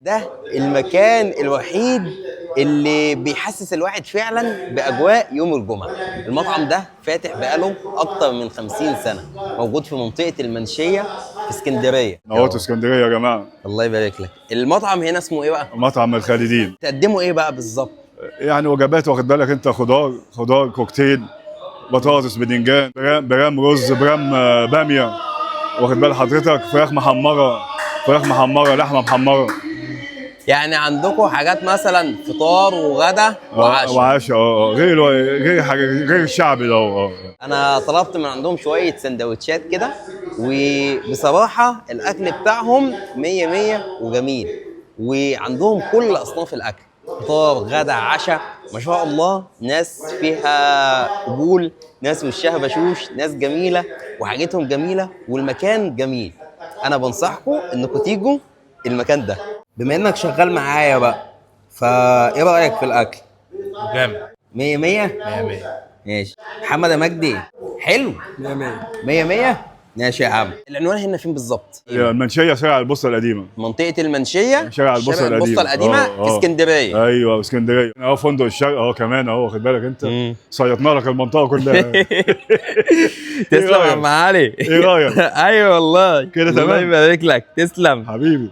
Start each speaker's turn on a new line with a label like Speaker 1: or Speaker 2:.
Speaker 1: ده المكان الوحيد اللي بيحسس الواحد فعلا باجواء يوم الجمعة. المطعم ده فاتح بقاله اكتر من 50 سنة، موجود في منطقة المنشيه في اسكندرية.
Speaker 2: نورتوا اسكندرية يا جماعة.
Speaker 1: الله يبارك لك. المطعم هنا اسمه ايه بقى؟
Speaker 2: مطعم الخالدين.
Speaker 1: تقدموا ايه بقى بالظبط؟
Speaker 2: يعني وجبات، واخد بالك انت، خضار كوكتيل، بطاطس، بدنجان، برام رز، برام باميه، واخد بال حضرتك، فراخ محمرة، لحمه محمرة.
Speaker 1: يعني عندكم حاجات مثلا فطار وغدا وعشاء؟
Speaker 2: وعشاء. غير غير حاجة غير الشعبي ده.
Speaker 1: انا طلبت من عندهم شوية سندوتشات كده، وبصراحة الاكل بتاعهم مية مية وجميل، وعندهم كل اصناف الاكل، فطار غدا عشاء، ما شاء الله. ناس فيها قبول، ناس وشها بشوش، ناس جميلة وحاجتهم جميلة والمكان جميل. انا بنصحكم انكم تيجوا المكان ده. بما انك شغال معايا بقى، فايه رايك في الاكل؟
Speaker 3: جامد.
Speaker 1: مية مية؟
Speaker 3: 100 100.
Speaker 1: ماشي. محمد يا مجدي، حلو؟
Speaker 4: 100 100.
Speaker 1: مية مية؟ ماشي يا عم. العنوان هنا فين بالظبط؟
Speaker 2: المنشيه، شارع البوسطه القديمة.
Speaker 1: منطقة المنشية،
Speaker 2: شارع البوسطه
Speaker 1: شارع البوسطة
Speaker 2: القديمة.
Speaker 1: القديمة في اسكندرية.
Speaker 2: ايوه اسكندرية، اهو فندق الشرق اهو كمان اهو، واخد بالك انت، صيطنا لك المنطقة كلها.
Speaker 1: تسلم يا
Speaker 2: رأيك؟
Speaker 1: عم علي.
Speaker 2: ايه رايك؟
Speaker 1: ايوه والله
Speaker 2: كده
Speaker 1: الله
Speaker 2: تمام؟
Speaker 1: يبارك لك، تسلم
Speaker 2: حبيبي.